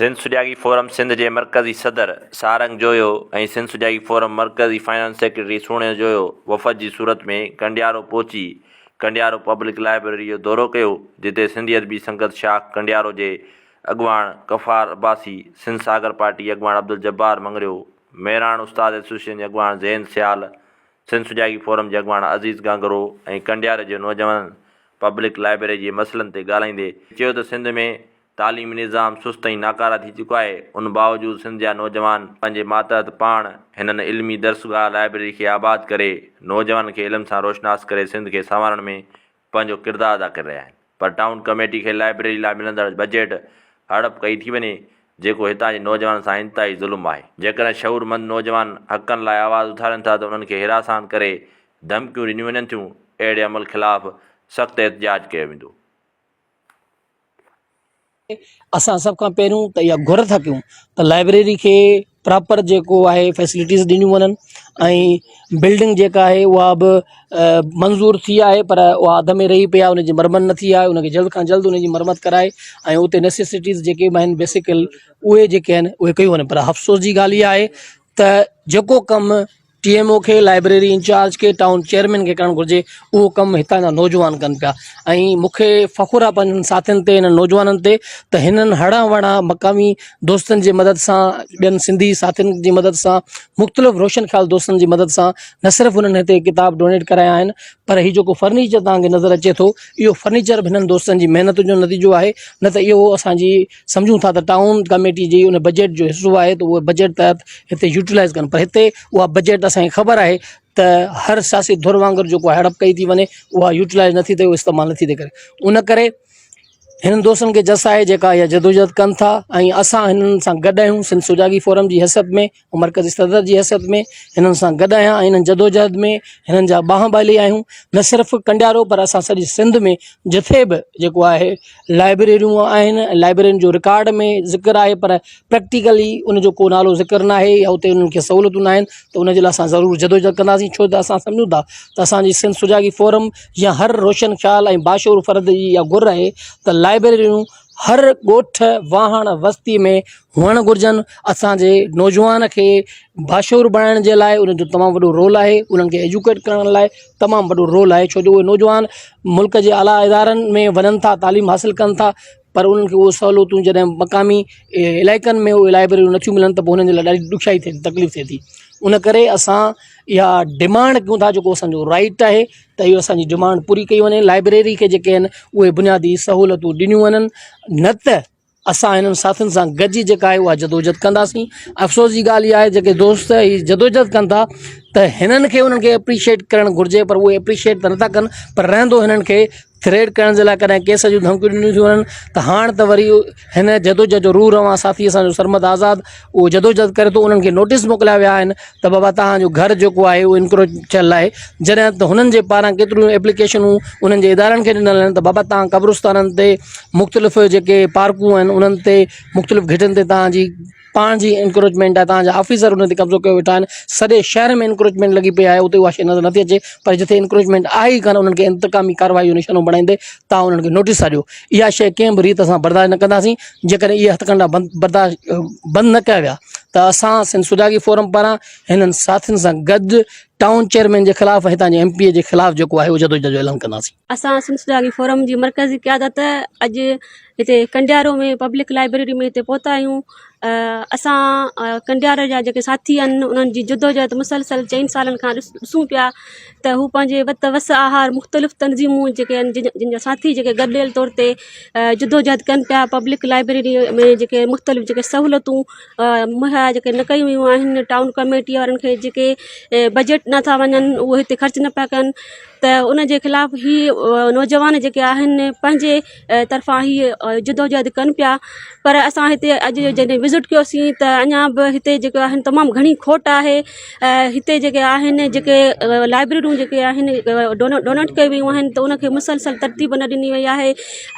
سنڌ سجاڳي فورم سنڌ جي مرڪزي صدر سارنگ جويو ۽ سنڌ سجاڳي فورم مرڪزي فائنانس سيڪريٽري سهڻي جويو وفد جي صورت ۾ ڪنڊيارو پهچي ڪنڊيارو پبلڪ لائبريري جو دورو ڪيو جتي سنڌي ادبي سنگت شاخ ڪنڊيارو جي اڳواڻ غفار عباسي، سنڌ ساگر پارٽي اڳواڻ عبدالجبار مڱريو، مهراڻ استاد ايسوسيئيشن جي اڳواڻ زين سيال، سنڌ سجاڳي فورم جي اڳواڻ عزيز گانگرو ۽ ڪنڊياري جي نوجوانن پبلڪ لائبريري جي مسئلن تي ڳالهائيندي چيو ته سنڌ ۾ تعليمي نظام سست ۽ ناڪاره ٿي چڪو آهي، ان باوجود سنڌ جا نوجوان پنهنجي ماتحت پاڻ هنن علمي درسگاهه لائبريري کي آباد ڪري نوجوانن کي علم سان روشناس ڪري سنڌ کي سنوارڻ ۾ پنهنجو ڪردار ادا ڪري رهيا آهن پر ٽائون ڪميٽي کي لائبريري لاء ملندڙ بجيٽ هڙپ ڪئي ٿي وڃي جيڪو هتان جي نوجوانن سان انتهائي ظلم آهي. جيڪڏهن شعورمند نوجوان حقن لاء آواز اٿارين ٿا ته انهن کي هراسان ڪري ڌمڪيون ڏنيون وڃن ٿيون، اهڙي عمل خلاف سخت احتجاج ڪيو ويندو. اسان سڀ کان پهريون ته اها گهر ٿا ڪيون ته لائبريري کي پراپر جيڪو آهي فيسلٽيز ڏنيون وڃن ۽ بلڊنگ جيڪا آهي اها به منظور ٿي آهي پر اها اڌ ۾ رهي پئي آهي ان جي مرمت نه ٿي آهي ان کي جلد کان جلد ان جي مرمت ڪرائي ۽ اتي نيسيسٽيز جيڪي به آهن بيسيڪل اهي جيڪي آهن اهي ڪيون وڃن پر افسوس جي ڳالهه اها آهي ته جيڪو ڪم ٽي ايم او کي، لائبريري انچارج کي، ٽائون چيئرمين کي ڪرڻ گهرجي اهو ڪم هتان جا نوجوان ڪن پيا ۽ مون کي فخر آهي پنهنجن ساٿين تي هنن نوجوانن تي ته هنن هڙان وڙان مقامي دوستن جي مدد سان ٻين سنڌي ساٿين جي مدد سان مختلف روشن خيال دوستن جي مدد سان نه صرف هنن هتي ڪتاب ڊونيٽ ڪرايا آهن پر هي جيڪو فرنيچر توهان کي نظر اچي ٿو اهو فرنيچر به هنن دوستن جي محنت جو نتيجو آهي نه ته اهو اسان جي سمجهون ٿا ته ٽائون ڪميٽي جي ان بجيٽ جو حصو آهي ته اهو بجيٽ تحت هتي يوٽيلائز ڪن پر هتي اها بجيٽ اسان کي خبر آهي ته هر سياسي ڌر وانگر جيڪو آهي هڙپ ڪئي ٿي وڃي اها يوٽيلائز نٿي ٿئي استعمال نٿي ٿئي ڪري ان ڪري هنن دوستن کي جس آهي جيڪا اها جدوجهد ڪن ٿا ۽ اسان هنن سان گڏ آهيون سنڌ سجاڳي فورم جي حيثيت ۾ مرڪزي صدر جي حيثيت ۾ هنن سان گڏ آهيان ۽ هنن جدوجهد ۾ هنن جا ٻانهن ٻالي آهيون نه صرف ڪنڊيارو پر اسان سڄي سنڌ ۾ جٿي به جيڪو آهي لائبريريون آهن لائبريرين جو رڪارڊ ۾ ذڪر آهي پر پريڪٽيڪلي ان جو ڪو نالو ذڪر ناهي يا اتي انهن کي سهولتون ناهن ته ان جي لاء اسان ضرور جدوجهد ڪنداسين ڇو ته اسان سمجهون ٿا ته اسانجي سنڌ سجاڳي فورم يا هر روشن خيال ۽ باشعور فرد جي اها گهر آهي ته لائبريريون هر ڳوٺ واهڻ وستي ۾ هئڻ گهرجن اسان جي نوجوان کي باشعور بڻائڻ جي لاء انهن جو تمام وڏو رول آهي انهن کي ايجوڪيٽ ڪرڻ لاء تمام وڏو رول آهي ڇو جو اهي نوجوان ملڪ جي اعليٰ ادارن ۾ وڃن ٿا تعليم حاصل ڪن ٿا پر انهن کي اهي سهولتون جڏهن مقامي علائقن ۾ اهي لائبريريون نٿيون ملن ته پوء انهن جي لاء ڏاڍي ڏکيائي ٿئي ٿي تڪليف ٿئي ٿي ان ڪري اسان اها ڊمانڊ ڪيون ٿا جيڪو اسانجو رائيٽ آهي ته اهو اسانجي ڊمانڊ پوري ڪئي وڃي لائبريري کي جيڪي آهن اهي بنيادي سهولتون ڏنيون وڃن نه ته اسان هنن ساٿين سان گڏجي جيڪا آهي اها جدوجھد ڪنداسين افسوس جي ڳالهه اها آهي جيڪي دوست هي جدوجھد ڪن ٿا ته هنن کي انهن کي اپريشيٽ ڪرڻ گهرجي پر اهي اپريشيٽ ته نٿا ڪن پر رهندو هنن کي ٿريٽ ڪرڻ جي لاء ڪڏهن ڪيس جون ڌمڪيون ڏنيون ٿيون وڃن ته هاڻ ته وري هن جدوجھد جو روح روان ساٿي اسان جو سرمد آزاد اهو جدوجھد ڪري ٿو انهن کي نوٽيس موڪليا ويا آهن ته بابا توهان جو گهر جيڪو آهي اهو انڪروچ ٿيل آهي جڏهن ته هنن جي پاران ڪيتريون ايپليڪيشنون انهن جي ادارن کي ڏنل آهن ته بابا توهان قبرستانن تي مختلف جيڪي پارڪون آهن انهن تي مختلف گهٽين تي توهان جي پاڻ جي انڪروچمينٽ آهي توهان جا آفيسر ان تي قبضو ڪيو ويٺا آهن سڄي شهر ۾ انڪروچمينٽ لڳي پئي آهي اتي اها شيء نظر نٿي اچي پر جتي انڪروچمينٽ آهي ئي ڪانه انهن کي انتقامي ڪارروائي جو نشانو بڻائيندي توهان انهن کي نوٽيس ٿا ڏيو اها شيء ڪنهن به ريت اسان برداشت نه ڪنداسين جيڪڏهن اهي هٿڪنڊا بند برداشت بند نه ڪيا ويا ته اسان سنڌ سجاڳي فورم پاران هنن ساٿين سان گڏ ٽائون چيئرمين جي خلاف ۽ هتان جي ايم پي اي جي خلاف جيڪو آهي اهو جدوجهد جو اعلان ڪنداسين. اسان سنڌ سجاڳي فورم جي مرڪزي قيادت اڄ هتي ڪنڊيارو ۾ پبلڪ لائبريري ۾ هتي پهتا آهيون اسان ڪنڊيارو جا جيڪي ساٿي آهن انهن جي جدوجهد مسلسل چئن سالن کان ڏسون پيا ته هو پنهنجي وت وس آهار مختلف تنظيمون جيڪي آهن جن جا ساٿي جيڪي گڏيل طور تي جدوجهد ڪن پيا پبلڪ لائبريري ۾ جيڪي مختلف جيڪي سهولتون مهيا جيڪي نه ڪيون ويون آهن ٽائون ڪميٽي وارن کي جيڪي بجيٽ نٿا وڃن اهي هتي خرچ نه پيا ڪن ته ان جي خلاف هي نوجوان جيڪي آهن پنهنجي طرفان هي جدوجهد ڪن پيا پر اسان هتي اڄ جڏهن وزٽ ڪيوسين ته اڃا به هتي جيڪو آهن تمام گهڻي کوٽ آهي هتي جيڪي آهن جيڪي لائبريريون جيڪي آهن ڊونيٽ ڪيون ويون آهن ته ان کي مسلسل ترتيب نه ڏني وئي آهي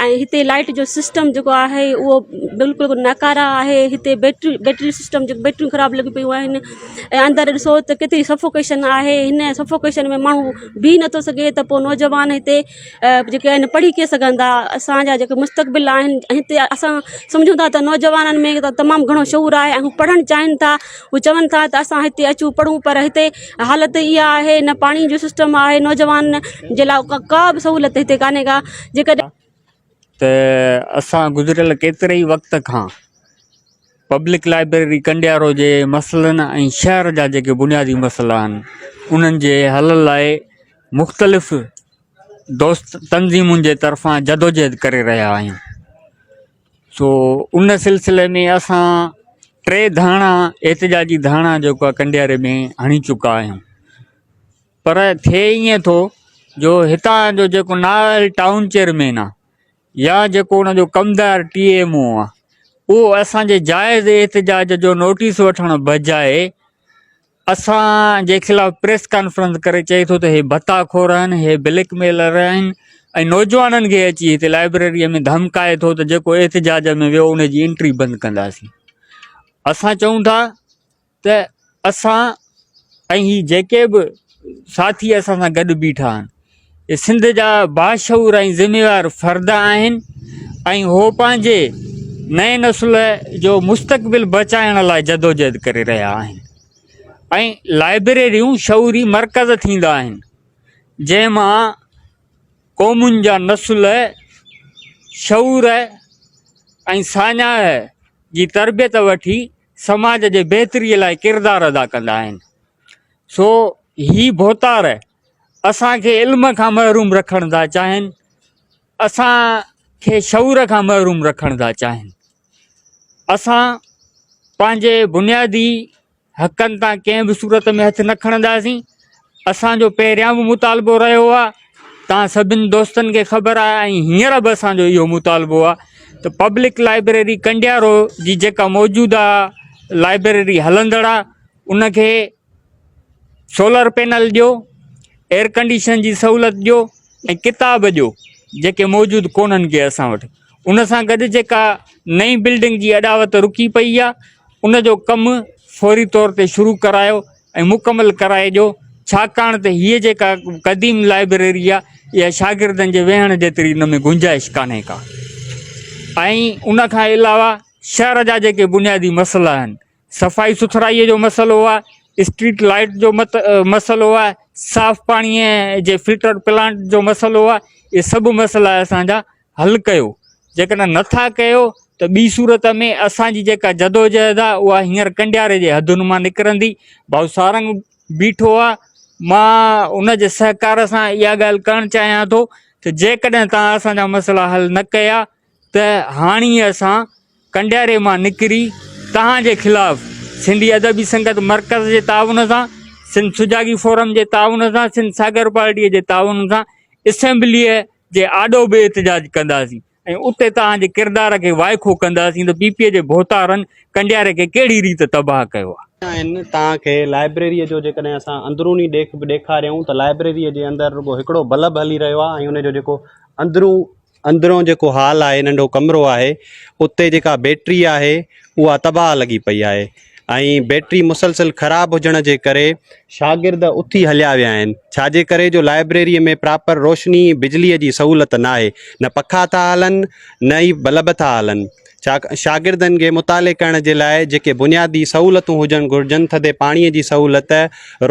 ۽ هتي لائٽ جو سسٽم جيڪو آهي اهو بلڪل ناڪاره آهي هتي بيٽري بيٽري سسٽم جيڪي بيٽريون خراب لڳيون پيون آهن ۽ اندر ڏسو ته ڪيتري سفوڪيشن آهي هن سفوڪيشن ۾ ماڻهو بيهي نٿو سگهي. سگهي ته پوء نوجوان هتي جيڪي آهن پڙهي ڪيئن سگهندا اسان جا جيڪي مستقبل آهن هتي اسان سمجهون ٿا ته نوجوانن ۾ ته تمام گهڻو شعور آهي ۽ هو پڙهڻ چاهين ٿا هو چون ٿا ته اسان هتي اچون پڙهون پر هتي حالت اها آهي نه پاڻي جو سسٽم آهي نوجوان جي لاء ڪا به سهولت هتي ڪانهي ڪا جيڪڏهن ته اسان گذريل ڪيتري ئي وقت کان پبلڪ لائبريري ڪنڊيارو جي مسئلن ۽ شهر جا جيڪي بنيادي مسئلا آهن انهن جي حل لاء مختلف دوست تنظيمن جي طرفان جدوجهد ڪري رهيا آهيون سو ان سلسلي ۾ اسان ٽي ڌرڻا احتجاجي ڌرڻا جيڪو آهي ڪنڊياري ۾ هڻي چڪا آهيون پر ٿئي ائين ٿو جو هتان جو جيڪو نااهل ٽائون چيئرمين آهي يا جيڪو ان جو ڪمدار ٽي ايم او آهي اهو اسانجي جائز احتجاج جو نوٽيس وٺڻ بجاء اسان جي خلاف پريس ڪانفرنس ڪري چئي ٿو ته هي ڀتا خور آهن هي بليڪ ميلر آهن ۽ نوجوانن کي اچي هتي لائبريري ۾ ڌمڪائي ٿو ته جيڪو احتجاج ۾ ويو ان جي انٽري بند ڪنداسين اسان چئون ٿا ته اسان ۽ هي جيڪي به ساٿي اسان سان گڏ بيٺا آهن اهي سنڌ جا باشعور ۽ ذميوار فرد آهن ۽ هو پنهنجي نئين نسل جو مستقبل بچائڻ لاء جدوجهد ڪري رهيا آهن ۽ لائبريريون شعوري مرڪز ٿيندا آهن جنهن مان قومن جا نسل شعور ۽ ساڃاهه جي تربيت وٺي سماج جي بهتري لاء ڪردار ادا ڪندا آهن سو هي ڀوتار اسان کي علم کان محروم رکڻ ٿا چاهين اسان کي شعور کان محروم رکڻ ٿا چاهين اسان پنهنجي بنيادي حقن تان ڪنهن به صورت ۾ هٿ نه کڻنداسين اسانجو پهريان به مطالبو رهيو آهي تان سڀن دوستن کي خبر آهي ۽ هينئر به اسانجو اهو مطالبو آهي ته پبلڪ لائبريري ڪنڊيارو جي جيڪا موجوده لائبريري هلندڙ آهي ان کي سولر پينل ڏيو، ايئر ڪنڊيشن جي سهولت ڏيو ۽ ڪتاب ڏيو جيڪي موجود ڪونهن ڪي اسان وٽ ان سان گڏ جيڪا نئين بلڊنگ جي اڏاوت رڪي پئي آ ان جو ڪم فوري طور تي شروع ڪرايو ۽ مڪمل ڪرائي ڏيو ڇاڪاڻ ته هيء جيڪا قديم لائبريري آ اها شاگردن جي ويهڻ جيتري ان ۾ گنجائش ڪانهي ڪا ۽ ان کان علاوه شهر جا جيڪي بنيادي مسئلا آهن صفائي سٿرائيء جو مسئلو آهي، اسٽريٽ لائيٽ جو مسئلو آهي، صاف پاڻيء جي فلٽر پلانٽ جو مسئلو آهي، اهي سڀ مسئلا اسان جا حل ڪيو، جيڪڏهن نه ٿا ڪيو ته ٻي صورت ۾ اسان جي جيڪا جدوجهد آهي اها هينئر ڪنڊياري جي حدن مان نڪرندي، ڀائو سارنگ بيٺو آهي، مان ان جي سهڪار سان اها ڳالهه ڪرڻ چاهيان ٿو ته جيڪڏهن توهان اسان جا مسئلا حل نه ڪيا ته هاڻي اسان ڪنڊياري مان نڪري توهان جي خلاف سنڌي ادبي سنگت مرڪز جي تعاون سان، سنڌ سجاڳي فورم جي تعاون سان، سنڌ ساگر پارٽيء جي تعاون سان اسيمبليء جي آڏو به احتجاج ڪنداسين ۽ اتي توهان جي ڪردار کي وائکو ڪنداسين ته پي پي جي ڀوتارن ڪنڊياري کي ڪهڙي ريت تباهه ڪيو آهي. آهن توهان کي لائبريريء جو جيڪڏهن اسان اندروني ڏيک به ڏيکاريون ته لائبريريء جي اندر رڳو هڪڙو بلب هلي رهيو آهي ۽ ان جو جيڪو اندرون اندرون جيڪو هال آهي ننڍو ڪمرو آهي اتي جيڪا بيٽري آهي اها تباهه لڳي پئي آهي ۽ بيٽري مسلسل خراب هجڻ جي ڪري شاگرد اٿي هليا ويا آهن ڇاجي ڪري جو لائبريري ۾ پراپر روشني بجلي جي سهولت ناهي نه پکا ٿا هلن نه ئي بلب ٿا هلن ڇا شاگردن کي مطالعي ڪرڻ جي لاء جيڪي بنيادي سهولتون هجڻ گهرجن ٿڌي پاڻي جي سهولت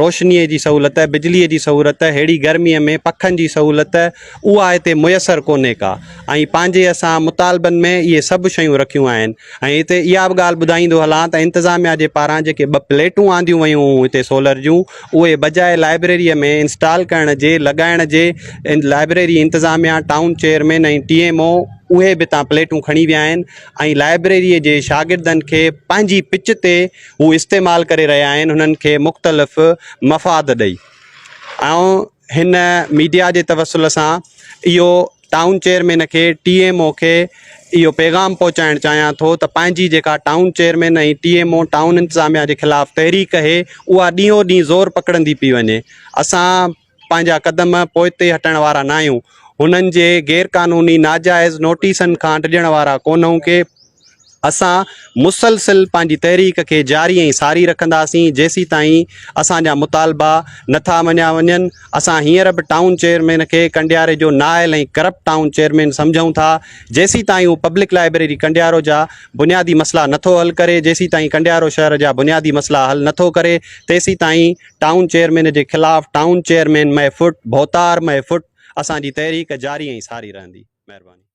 روشني جي سهولت بجلي جي سهولت ههڙي گرمي ۾ پکن جي سهولت اها هتي ميسر ڪونهي ڪا ۽ پنهنجي اسان مطالبن ۾ اهي سڀ شيون رکيون آهن ۽ هتي اها به ڳالهه ٻڌائيندو هلان ته انتظاميا جي پاران جيڪي ٻه پليٽون آنديون ويون هيون هتي سولر جون اهي بجاء لائبريري ۾ انسٽال ڪرڻ جي لڳائڻ جي لائبريري انتظاميا town chairman ۽ T M O اهي به تان پليٽون کڻي ويا آهن ۽ لائبريري جي شاگردن کي پنهنجي پچ تي هو استعمال ڪري رهيا آهن هنن کي مختلف مفاد ڏئي آئون هن ميڊيا جي توسل سان اهو ٽائون چيئرمين کي ٽي ايم او کي اهو پيغام پهچائڻ چاهيان ٿو ته پنهنجي جيڪا town chairman ۽ T M O town انتظاميا جي خلاف تحريڪ اهي اها ڏينهون ڏينهن زور پڪڙندي پئي وڃي اسان پنهنجا قدم پوئتي هٽڻ وارا ناهيون هنن جي غير قانوني ناجائز نوٽيسن کان ڊڄڻ وارا ڪونهون ڪي. اسان مسلسل پنهنجي تحريڪ کي جاري ۽ ساري رکنداسين جيسيتائين اسان جا مطالبا نٿا مڃيا وڃن. اسان هينئر به ٽائون چيئرمين کي ڪنڊياري جو نااهل ۽ ڪرپٽ ٽائون چيئرمين سمجهون ٿا. جيسيتائين هو پبلڪ لائبريري ڪنڊيارو جا بنيادي مسئلا نٿو حل ڪري، جيسيتائين ڪنڊيارو شهر جا بنيادي مسئلا حل نٿو ڪري، تيسيتائين ٽائون چيئرمين جي خلاف ٽائون چيئرمين مئي فٽ، ڀوتار مئي فٽ اسان جي تحريڪ جاري ۽ ساري رهندي. مهرباني.